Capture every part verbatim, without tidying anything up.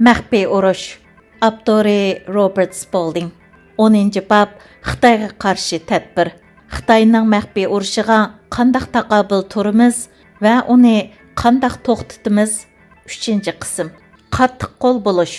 مەخپىي ئۇرۇش. ئاپتورى روبېرت سپولدىڭ. ئونىنچى باب، خىتايغا قارشى تەدبىر. خىتاينىڭ مەخپىي ئۇرۇشىغا قانداق تاقابىل تۇرىمىز ۋە ئۇنى قانداق توختىتىمىز؟ ئۈچىنچى قىسىم. قاتتىق قول بولۇش.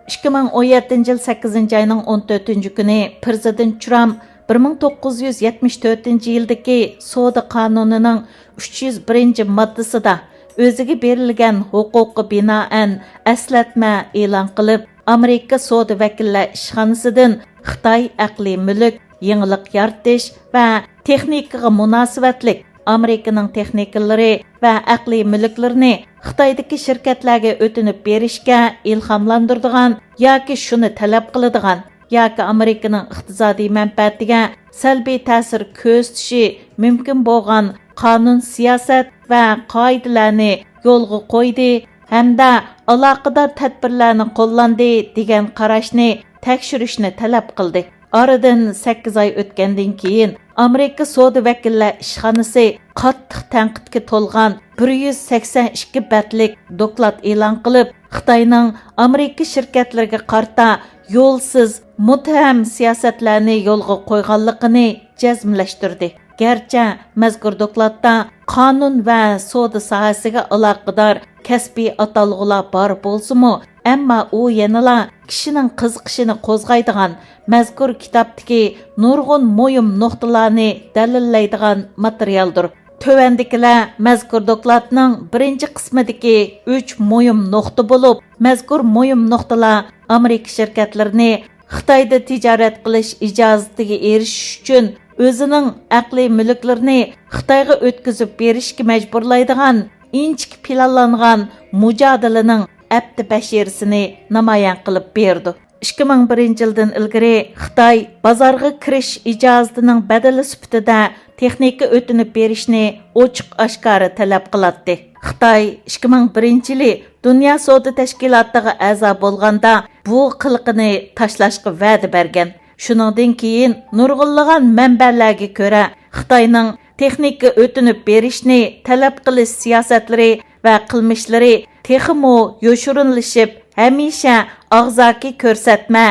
ئىككى مىڭ ئون يەتتىنچى يىل سەككىزىنچى ئاينىڭ ئون تۆتىنچى كۈنى پىرېزىدېنت ترامپ بىر مىڭ توققۇز يۈز يەتمىش تۆتىنچى يىلدىكى سودا قانۇنىنىڭ ئۈچ يۈز بىرىنچى ماددىسىدا ئۆزىگە بېرىلگەن ھوقۇققا بىنائەن ئەسلەتمە ئېلان قىلىپ، ئامېرىكا سودا ۋەكىللەر ئىشخانىسىدىن خىتاي ئەقلىي مۈلۈك، يېڭىلىق يارىتىش ۋە تېخنىكىغا مۇناسىۋەتلىك ئامېرىكىنىڭ تېخنىكىلىرى ۋە ئەقلىي مۈلۈكلىرىنى خىتايدىكى شىركەتلەرگە ئۆتۈنۈپ بېرىشكە ئىلھاملاندۇرىدىغان ياكى شۇنى تەلەپ قىلىدىغان ياكى ئامېرىكىنىڭ ئىقتىسادىي مەنپەئەتىگە سەلبىي تەسىر كۆرسىتىشى مۇمكىن بولغان قانۇن، سىياسەت ۋە قائىدىلەرنى يولغا قويدى ھەمدە ئالاقىدار تەدبىرلەرنى قوللاندى دېگەن قاراشنى تەكشۈرۈشنى تەلەپ قىلدى. ئارىدىن سەككىز ئاي ئۆتكەندىن كېيىن، ئامېرىكا سودا ۋەكىللەر ئىشخانىسى قاتتىق تەنقىدكە تولغان بىر يۈز سەكسەن ئىككى بەتلىك دوكلات ئېلان قىلىپ، خىتاينىڭ ئامېرىكا شىركەتلىرىگە قارىتا يولسىز، مۇتتەھەم سىياسەتلەرنى يولغا قويغانلىقىنى جەزملەشتۈردى. گەرچە مەزكۇر دوكلاتتا قانۇن ۋە سودا ساھەسىگە ئالاقىدار كەسپىي ئاتالغۇلار بار بولسىمۇ، ئەمما ئۇ يەنىلا كىشىنىڭ قىزىقىشىنى قوزغايدىغان، مەزكۇر كىتابتىكى نۇرغۇن مۇھىم نۇقتىلارنى دەلىللەيدىغان ماتېرىيالدۇر. تۆۋەندىكىلەر مەزكۇر دوكلاتنىڭ بىرىنچى قىسمىدىكى ئۈچ مۇھىم نۇقتا بولۇپ، مەزكۇر مۇھىم نۇقتىلار ئامېرىكا شىركەتلىرىنى خىتايدا تىجارەت قىلىش ئىجازىتىگە ئېرىشىش ئۈچۈن ئۆزىنىڭ ئەقلىي مۈلۈكلىرىنى خىتايغا ئۆتكۈزۈپ بېرىشكە مەجبۇرلايدىغان ئىنچىكە پىلانلانغان مۇجادىلىنىڭ ئەپتە بەشىرىسىنى نامايان قىلىپ بېرىدۇ. ئىككى مىڭ بىرىنچى يىلدىن ئىلگىرى خىتاي بازارغا كىرىش ئىجازىتىنىڭ بەدىلى سۈپىتىدە تېخنىكا ئۆتۈنۈپ بېرىشنى ئوچۇق-ئاشكارا تەلەپ قىلاتتى. خىتاي ئىككى مىڭ بىرىنچى يىلى دۇنيا سودا تەشكىلاتىغا ئەزا بولغاندا بۇ قىلىقىنى تاشلاشقا ۋەدە بەرگەن. شۇنىڭدىن كېيىن نۇرغۇنلىغان مەنبەلەرگە كۆرە، خىتاينىڭ تېخنىكا ئۆتۈنۈپ بېرىشنى تەلەپ قىلىش سىياسەتلىرى ۋە قىلمىشلىرى تېخىمۇ يوشۇرۇنلىشىپ، ھەمىشە ئاغزاكى كۆرسەتمە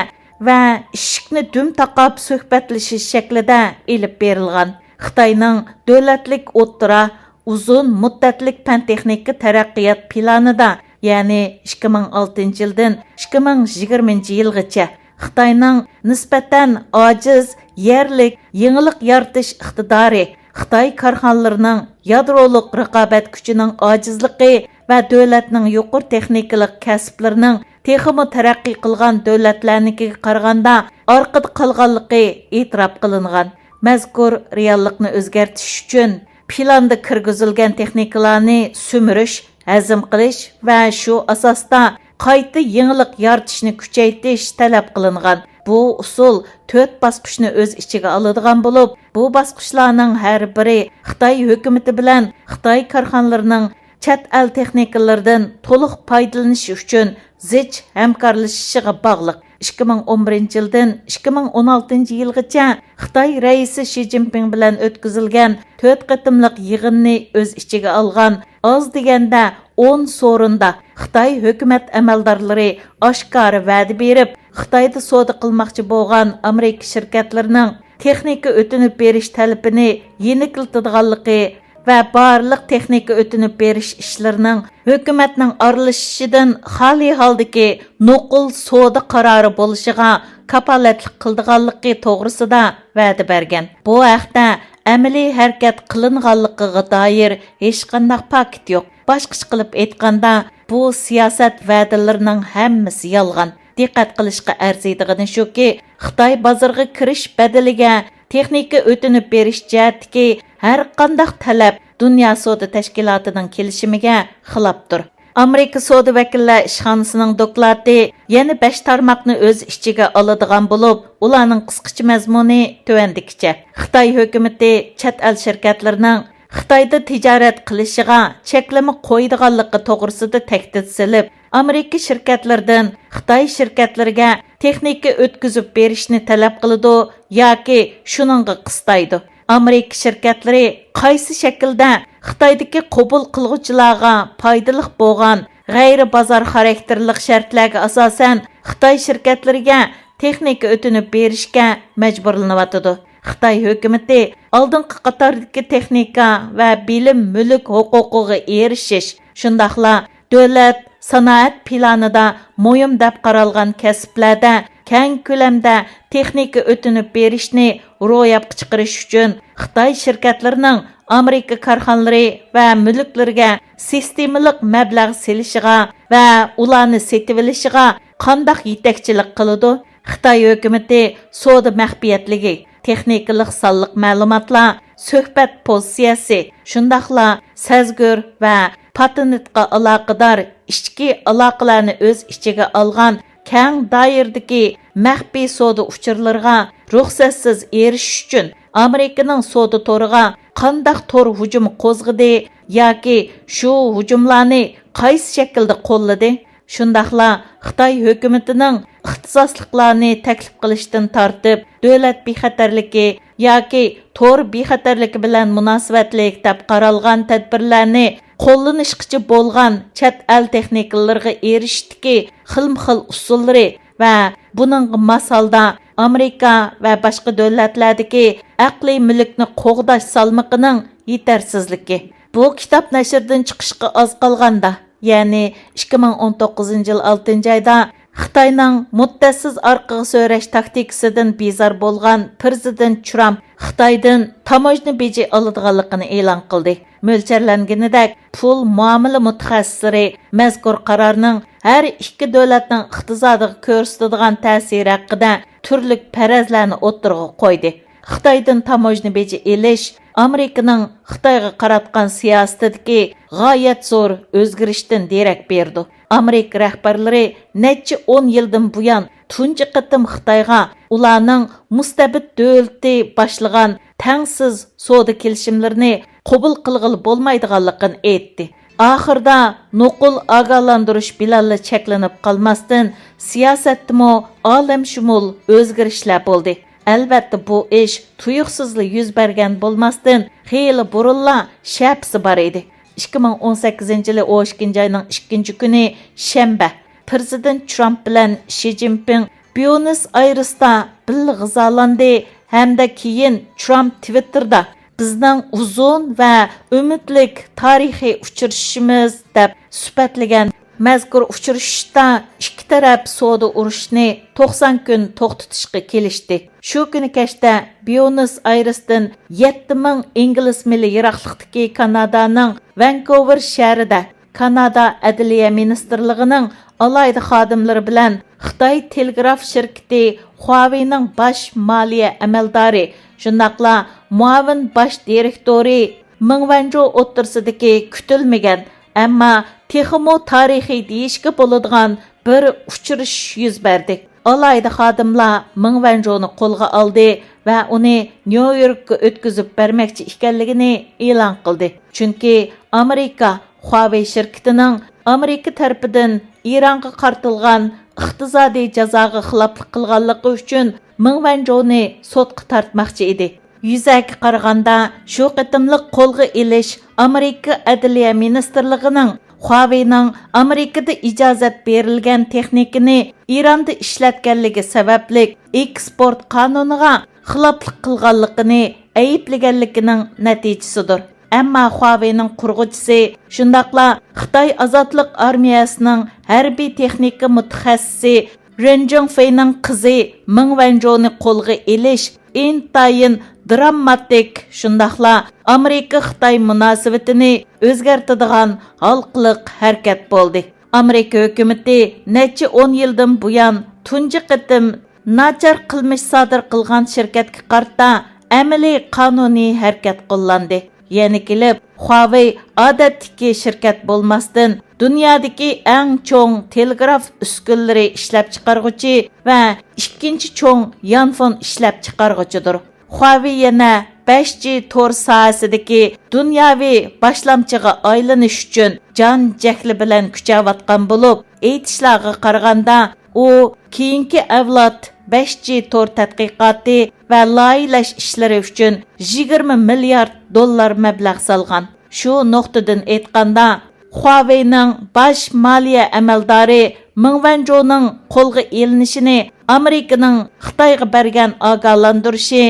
ۋە ئىشىكنى دۈم تاقاپ سۆھبەتلىشىش شەكلىدە ئېلىپ بېرىلغان. خىتاينىڭ دۆلەتلىك ئوتتۇرا، ئۇزۇن مۇددەتلىك پەن-تېخنىكا تەرەققىيات پىلانىدا، يەنى ئىككى مىڭ ئالتىنچى يىلدىن ئىككى مىڭ يىگىرمىنچى يىلغىچە خىتاينىڭ نىسبەتەن ئاجىز يەرلىك يېڭىلىق يارىتىش ئىقتىدارى، خىتاي كارخانىلىرىنىڭ يادرولۇق رىقابەت كۈچىنىڭ ئاجىزلىقى ۋە دۆلەتنىڭ يۇقىرى تېخنىكىلىق كەسىپلىرىنىڭ تېخىمۇ تەرەققىي قىلغان دۆلەتلەرنىڭكىگە قارىغاندا ئارقىدا قالغانلىقى ئېتىراپ قىلىنغان. مەزكۇر رېئاللىقنى ئۆزگەرتىش ئۈچۈن پىلاندا كىرگۈزۈلگەن تېخنىكىلارنى سۈمۈرۈش، ھەزىم قىلىش ۋە شۇ ئاساستا قايتا يېڭىلىق يارىتىشنى كۈچەيتىش تەلەپ قىلىنغان. بۇ ئۇسۇل تۆت باسقۇچنى ئۆز ئىچىگە ئالىدىغان بولۇپ، بۇ باسقۇچلارنىڭ ھەر بىرى خىتاي ھۆكۈمىتى بىلەن خىتاي كارخانىلىرىنىڭ چەت ئەل تېخنىكىلىرىدىن تولۇق پايدىلىنىشى ئۈچۈن زىچ ھەمكارلىشىشىغا باغلىق. ئىككى مىڭ ئون بىرىنچى يىلدىن ئىككى مىڭ ئون ئالتىنچى يىلغىچە خىتاي رەئىسى شى جىنپىڭ بىلەن ئۆتكۈزۈلگەن تۆت قېتىملىق يىغىننى ئۆز ئىچىگە ئالغان ئاز دېگەندە ئون سورۇندا خىتاي ھۆكۈمەت ئەمەلدارلىرى ئاشكارا ۋەدە بېرىپ، خىتايدا سودا قىلماقچى بولغان ئامېرىكا شىركەتلىرىنىڭ تېخنىكا ئۆتۈنۈپ بېرىش تەلىپىنى يېنىكلىتىدىغانلىقى ۋە بارلىق تېخنىكا ئۆتۈنۈپ بېرىش ئىشلىرىنىڭ ھۆكۈمەتنىڭ ئارىلىشىشىدىن خالىي ھالدىكى نوقۇل سودا قارارى بولۇشىغا كاپالەتلىك قىلىدىغانلىقى توغرىسىدا ۋەدە بەرگەن. بۇ ھەقتە ئەمەلىي ھەرىكەت قىلىنغانلىقىغا دائىر ھېچقانداق پاكىت يوق. باشقىچە قىلىپ ئېيتقاندا، بۇ سىياسەت ۋەدىلىرىنىڭ ھەممىسى يالغان. دىققەت قىلىشقا ئەرزىيدىغىنى شۇكى، خىتاي بازىرىغا كىرىش بەدىلىگە تېخنىكا ئۆتۈنۈپ بېرىش جەھەتتىكى ھەرقانداق تەلەپ دۇنيا سودا تەشكىلاتىنىڭ كېلىشىمىگە خىلاپتۇر. ئامېرىكا سودا ۋەكىللەر ئىشخانىسىنىڭ دوكلاتى يەنە بەش تارماقنى ئۆز ئىچىگە ئالىدىغان بولۇپ، ئۇلارنىڭ قىسقىچە مەزمۇنى تۆۋەندىكىچە. خىتاي ھۆكۈمىتى چەت ئەل شىركەتلىرىنىڭ خىتايدا تىجارەت قىلىشىغا چەكلىمە قويىدىغانلىقى توغرىسىدا تەھدىت سېلىپ، ئامېرىكا شىركەتلىرىدىن خىتاي شىركەتلىرىگە تېخنىكا ئۆتكۈزۈپ بېرىشنى تەلەپ قىلىدۇ ياكى شۇنىڭغا قىستايدۇ. ئامېرىكا شىركەتلىرى قايسى شەكىلدە خىتايدىكى قوبۇل قىلغۇچىلارغا پايدىلىق بولغان غەيرىي بازار خاراكتېرلىق شەرتلەرگە ئاساسەن خىتاي شىركەتلىرىگە تېخنىكا ئۆتۈنۈپ بېرىشكە مەجبۇرلىنىۋاتىدۇ. خىتاي ھۆكۈمىتى ئالدىنقى قاتاردىكى تېخنىكا ۋە بىلىم مۈلۈك ھوقۇقىغا ئېرىشىش، شۇنداقلا دۆلەت سانائەت پىلانىدا مۇھىم دەپ قارالغان كەسىپلەردە كەڭ كۆلەمدە تېخنىكا ئۆتۈنۈپ بېرىشنى روياپقا چىقىرىش ئۈچۈن خىتاي شىركەتلىرىنىڭ ئامېرىكا كارخانىلىرى ۋە مۈلۈكلىرىگە سىستېمىلىق مەبلەغ سېلىشىغا ۋە ئۇلارنى سېتىۋېلىشىغا قانداق يېتەكچىلىك قىلىدۇ؟ خىتاي ھۆكۈمىتى سودا مەخپىيەتلىكى، تېخنىكىلىق سانلىق مەلۇماتلار، سۆھبەت پوزىتسىيەسى، شۇنداقلا سەزگۈر ۋە پاتېنتقا ئالاقىدار ئىچكى ئالاقىلارنى ئۆز ئىچىگە ئالغان كەڭ دائىرىدىكى مەخپىي سودا ئۇچۇرلىرىغا رۇخسەتسىز ئېرىشىش ئۈچۈن ئامېرىكىنىڭ سودا تورىغا قانداق تور ھۇجۇمى قوزغىدى ياكى شۇ ھۇجۇملارنى قايسى شەكىلدە قوللىدى؟ شۇنداقلا خىتاي ھۆكۈمىتىنىڭ ئىختىساسلىقلارنى تەكلىپ قىلىشتىن تارتىپ، دۆلەت بىخەتەرلىكى ياكى تور بىخەتەرلىكى بىلەن مۇناسىۋەتلىك دەپ قارالغان تەدبىرلەرنى قوللىنىشقىچە بولغان چەت ئەل تېخنىكىلىرىغا ئېرىشىشتىكى خىلمۇخىل ئۇسۇللىرى ۋە بۇنىڭغا ماس ھالدا ئامېرىكا ۋە باشقا دۆلەتلەردىكى ئەقلىي مۈلۈكنى قوغداش سالمىقىنىڭ يېتەرسىزلىكى. بۇ كىتاب نەشردىن چىقىشقا ئاز قالغاندا، يەنى ئىككى مىڭ ئون توققۇزىنچى يىل ئالتىنچى ئايدا خىتاينىڭ مۇددەتسىز ئارقىغا سۆرەش تاكتىكىسىدىن بىزار بولغان پىرېزىدېنت ترامپ خىتايدىن تاموژنا بېجى ئالىدىغانلىقىنى ئېلان قىلدى. مۆلچەرلەنگىنىدەك، پۇل مۇئامىلە مۇتەخەسسىسلىرى مەزكۇر قارارنىڭ ھەر ئىككى دۆلەتنىڭ ئىقتىسادىغا كۆرسىتىدىغان تەسىرى ھەققىدە تۈرلۈك پەرەزلەرنى ئوتتۇرىغا قويدى. خىتايدىن تاموژنا بېجى ئېلىش ئامېرىكىنىڭ خىتايغا قاراتقان سىياسىتىدىكى غايەت زور ئۆزگىرىشتىن دېرەك بېرىدۇ. ئامېرىكا رەھبەرلىرى نەچچە ئون يىلدىن بۇيان تۇنجى قېتىم خىتايغا ئۇلارنىڭ مۇستەبىت دۆلىتى باشلىغان تەڭسىز سودا كېلىشىملىرىنى قوبۇل قىلغىلى بولمايدىغانلىقىنى ئېيتتى. ئاخىرىدا نوقۇل ئاگاھلاندۇرۇش بىلەنلا چەكلىنىپ قالماستىن، سىياسەتتىمۇ ئالەمشۇمۇل ئۆزگىرىشلەر بولدى. ئەلۋەتتە، بۇ ئىش تۇيۇقسىزلا يۈز بەرگەن بولماستىن، خېلى بۇرۇنلا شەپىسى بار ئىدى. ئىككى مىڭ ئون سەككىزىنچى يىلى ئون ئىككىنچى ئاينىڭ ئىككىنچى كۈنى شەنبە، پىرېزىدېنت ترامپ بىلەن شى جىنپىڭ بيۇنس ئايرېستا بىللە غىزالاندى ھەمدە كېيىن ترامپ تىۋىتتېردا، «بىزنىڭ ئۇزۇن ۋە ئۈمىدلىك تارىخىي ئۇچرىشىشىمىز» دەپ سۈپەتلىگەن مەزكۇر ئۇچرىشىشتا ئىككى تەرەپ سودا ئۇرۇشىنى توقسان كۈن توختىتىشقا كېلىشتى. شۇ كۈنى كەچتە بيۇنس ئايرېستىن يەتتە مىڭ ئىنگلىز مىلى يىراقلىقتىكى كانادانىڭ ۋانكوۋېر شەھىرىدە كانادا ئەدلىيە مىنىستىرلىقىنىڭ ئالاھىدە خادىملىرى بىلەن خىتاي تېلېگراف شىركىتى خۇاۋېينىڭ باش مالىيە ئەمەلدارى، شۇنداقلا مۇئاۋىن باش دىرېكتورى مېڭ ۋەنجۇ ئوتتۇرىسىدىكى كۈتۈلمىگەن، ئەمما تېخىمۇ تارىخىي دېيىشكە بولىدىغان بىر ئۇچرىشىش يۈز بەردى. ئالاھىدە خادىملار مېڭ ۋەنجۇنى قولغا ئالدى ۋە ئۇنى نيۇ يوركقا ئۆتكۈزۈپ بەرمەكچى ئىكەنلىكىنى ئېلان قىلدى. چۈنكى ئامېرىكا خۇاۋېي شىركىتىنىڭ ئامېرىكا تەرىپىدىن ئىرانغا قارىتىلغان ئىقتىسادىي جازاغا خىلاپلىق قىلغانلىقى ئۈچۈن مېڭ ۋەنجۇنى سوتقا تارتماقچى ئىدى. يۈزەكى قارىغاندا، شۇ قېتىملىق قولغا ئېلىش ئامېرىكا ئەدلىيە مىنىستىرلىقىنىڭ خۇاۋېينىڭ ئامېرىكىدا ئىجازەت بېرىلگەن تېخنىكىنى ئىراندا ئىشلەتكەنلىكى سەۋەبلىك ئېكسپورت قانۇنىغا خىلاپلىق قىلغانلىقىنى ئەيىبلىگەنلىكىنىڭ نەتىجىسىدۇر. ئەمما خۇاۋېينىڭ قۇرغۇچىسى، شۇنداقلا خىتاي ئازادلىق ئارمىيەسىنىڭ ھەربىي تېخنىكا مۇتەخەسسىسى رېن جىڭفېينىڭ قىزى مېڭ ۋەنجۇنى قولغا ئېلىش ئىنتايىن دراماتىك، شۇنداقلا ئامېرىكا-خىتاي مۇناسىۋىتىنى ئۆزگەرتىدىغان ھالقىلىق ھەرىكەت بولدى. ئامېرىكا ھۆكۈمىتى نەچچە ئون يىلدىن بۇيان تۇنجى قېتىم ناچار قىلمىش سادىر قىلغان شىركەتكە قارىتا ئەمەلىي قانۇنىي ھەرىكەت قوللاندى. يەنە كېلىپ، خۇاۋېي ئادەتتىكى شىركەت بولماستىن، دۇنيادىكى ئەڭ چوڭ تېلېگراف ئۈسكۈنىلىرى ئىشلەپچىقارغۇچى ۋە ئىككىنچى چوڭ يانفون ئىشلەپچىقارغۇچىدۇر. خۇاۋېي يەنە بەش جى تور ساھەسىدىكى دۇنياۋى باشلامچىغا ئايلىنىش ئۈچۈن جان جەھلى بىلەن كۈچەۋاتقان بولۇپ، ئېيتىشلارغا قارىغاندا، ئۇ كېيىنكى ئەۋلاد بەش جى تور تەتقىقاتى ۋە لايىھەلەش ئىشلىرى ئۈچۈن يىگىرمە مىليارد دوللار مەبلەغ سالغان. شۇ نۇقتىدىن ئېيتقاندا، خۇاۋېينىڭ باش مالىيە ئەمەلدارى مېڭ ۋەنجۇنىڭ قولغا ئېلىنىشىنى ئامېرىكىنىڭ خىتايغا بەرگەن ئاگاھلاندۇرۇشى،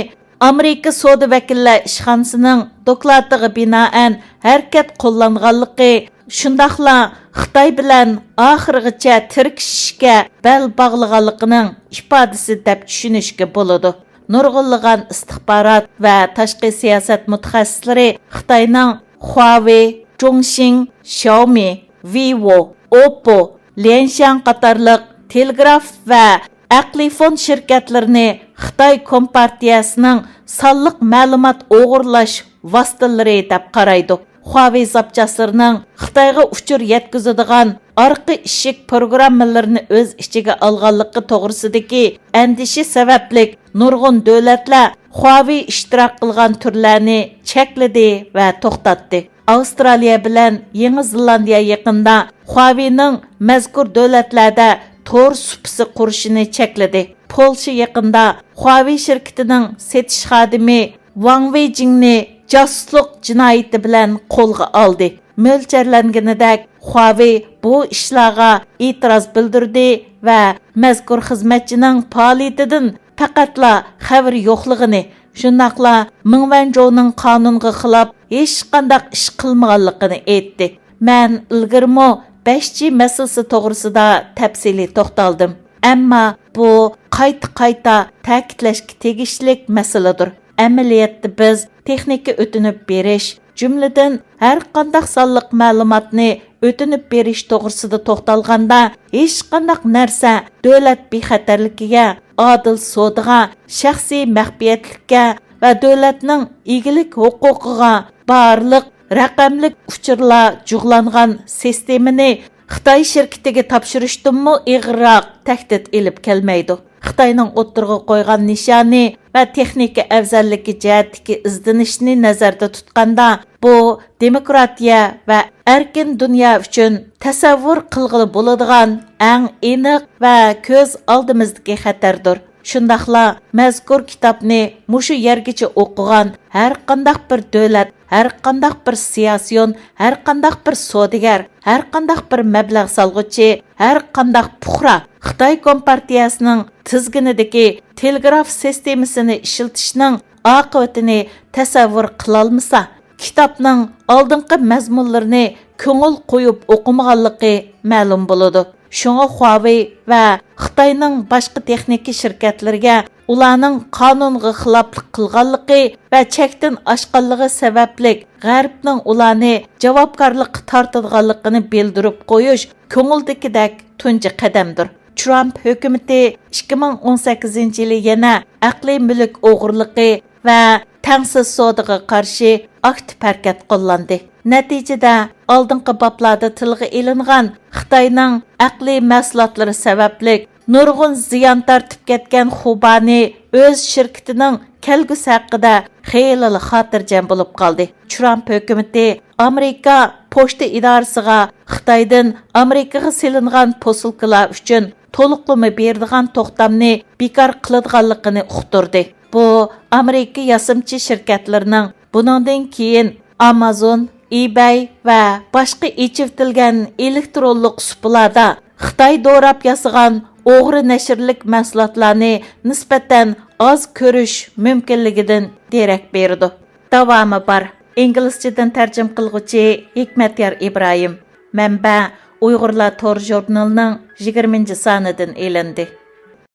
ئامېرىكا سودا ۋەكىللەر ئىشخانىسىنىڭ دوكلاتىغا بىنائەن ھەرىكەت قوللانغانلىقى، شۇنداقلا خىتاي بىلەن ئاخىرغىچە تىركىشىشكە بەل باغلىغانلىقىنىڭ ئىپادىسى دەپ چۈشىنىشكە بولىدۇ. نۇرغۇنلىغان ئىستىخبارات ۋە تاشقى سىياسەت مۇتەخەسسىسلىرى خىتاينىڭ خۇاۋېي، جۇڭشىڭ، شياۋمى، ۋىۋو، ئوپپو، ليەنشياڭ قاتارلىق تېلېگراف ۋە ئەقلىي فون شىركەتلىرىنى خىتاي كومپارتىيەسىنىڭ سانلىق مەلۇمات ئوغرىلاش ۋاسىتىلىرى دەپ قارايدۇ. خۇاۋېي زاپچاسلىرىنىڭ خىتايغا ئۇچۇر يەتكۈزىدىغان ئارقا ئىشىك پروگراممىلىرىنى ئۆز ئىچىگە ئالغانلىقى توغرىسىدىكى ئەندىشە سەۋەبلىك نۇرغۇن دۆلەتلەر خۇاۋېي ئىشتىراك قىلغان تۈرلەرنى چەكلىدى ۋە توختاتتى. ئاۋسترالىيە بىلەن يېڭى زېلاندىيە يېقىندا خۇاۋېينىڭ مەزكۇر دۆلەتلەردە تور سۇپىسى قۇرۇشىنى چەكلىدى. پولشا يېقىندا خۇاۋېي شىركىتىنىڭ سېتىش خادىمى ۋاڭ ۋېيجىڭنى جاسۇسلۇق جىنايىتى بىلەن قولغا ئالدى. مۆلچەرلەنگىنىدەك، خۇاۋېي بۇ ئىشلارغا ئېتىراز بىلدۈردى ۋە مەزكۇر خىزمەتچىنىڭ پائالىيىتىدىن پەقەتلا خەۋىرى يوقلۇقىنى، شۇنداقلا مېڭ ۋەنجۇنىڭ قانۇنغا خىلاپ ھېچقانداق ئىش قىلمىغانلىقىنى ئېيتتى. مەن ئىلگىرىمۇ بەش جى مەسىلىسى توغرىسىدا تەپسىلىي توختالدىم. ئەمما بۇ قايتا-قايتا تەكىتلەشكە تېگىشلىك مەسىلىدۇر. ئەمەلىيەتتە بىز تېخنىكا ئۆتۈنۈپ بېرىش، جۈملىدىن ھەرقانداق سانلىق مەلۇماتنى ئۆتۈنۈپ بېرىش توغرىسىدا توختالغاندا، ھېچقانداق نەرسە دۆلەت بىخەتەرلىكىگە، ئادىل سودىغا، شەخسىي مەخپىيەتلىككە ۋە دۆلەتنىڭ ئىگىلىك ھوقۇقىغا بارلىق رەقەملىك ئۇچۇرلار جۇغلانغان سىستېمىنى خىتاي شىركىتىگە تاپشۇرۇشتىنمۇ ئېغىرراق تەھدىت ئېلىپ كەلمەيدۇ. خىتاينىڭ ئوتتۇرىغا قويغان نىشانى ۋە تېخنىكا ئەۋزەللىكى جەھەتتىكى ئىزدىنىشنى نەزەردە تۇتقاندا، بۇ دېموكراتىيە ۋە ئەركىن دۇنيا ئۈچۈن تەسەۋۋۇر قىلغىلى بولىدىغان ئەڭ ئېنىق ۋە كۆز ئالدىمىزدىكى خەتەردۇر. شۇنداقلا مەزكۇر كىتابنى مۇشۇ يەرگىچە ئوقۇغان ھەرقانداق بىر دۆلەت، ھەرقانداق بىر سىياسىيون، ھەرقانداق بىر سودىگەر، ھەرقانداق بىر مەبلەغ سالغۇچى، ھەرقانداق پۇقرا خىتاي كومپارتىيەسىنىڭ تىزگىنىدىكى تېلېگراف سىستېمىسىنى ئىشلىتىشنىڭ ئاقىۋىتىنى تەسەۋۋۇر قىلالمىسا، كىتابنىڭ ئالدىنقى مەزمۇنلىرىنى كۆڭۈل قويۇپ ئوقۇمىغانلىقى مەلۇم بولىدۇ. شۇڭا خۇاۋېي ۋە خىتاينىڭ باشقا تېخنىكا شىركەتلىرىگە ئۇلارنىڭ قانۇنغا خىلاپلىق قىلغانلىقى ۋە چەكتىن ئاشقانلىقى سەۋەبلىك غەربنىڭ ئۇلارنى جاۋابكارلىققا تارتىدىغانلىقىنى بىلدۈرۈپ قويۇش كۆڭۈلدىكىدەك تۇنجى قەدەمدۇر. ترامپ ھۆكۈمىتى ئىككى مىڭ ئون سەككىزىنچى يىلى يەنە ئەقلىي مۈلۈك ئوغرىلىقى ۋە تەڭسىز سودىغا قارشى ئاكتىپ ھەرىكەت قوللاندى. نەتىجىدە، ئالدىنقى بابلاردا تىلغا ئېلىنغان خىتاينىڭ ئەقلىي مەھسۇلاتلىرى سەۋەبلىك نۇرغۇن زىيان تارتىپ كەتكەن خۇبانى ئۆز شىركىتىنىڭ كەلگۈسى ھەققىدە خېلىلا خاتىرجەم بولۇپ قالدى. ترامپ ھۆكۈمىتى ئامېرىكا پوچتا ئىدارىسىغا خىتايدىن ئامېرىكىغا سېلىنغان پوسۇلكىلار ئۈچۈن تولۇقلىما بېرىدىغان توختامنى بىكار قىلىدىغانلىقىنى ئۇقتۇردى. بۇ ئامېرىكا ياسىمىچى شىركەتلىرىنىڭ بۇنىڭدىن كېيىن ئامازون، ئىبەي ۋە باشقا ئېچىۋېتىلگەن ئېلېكترونلۇق سۇپىلاردا خىتاي دوراپ ياسىغان ئوغرى نەشرلىك مەھسۇلاتلارنى نىسبەتەن ئاز كۆرۈش مۇمكىنلىكىدىن دېرەك بېرىدۇ. داۋامى بار. ئىنگلىزچىدىن تەرجىمە قىلغۇچى ھېكمەتيار ئىبراھىم. مەنبە: ئۇيغۇرلار تور ژۇرنىلىنىڭ يىگىرمىنچى سانىدىن ئېلىندى.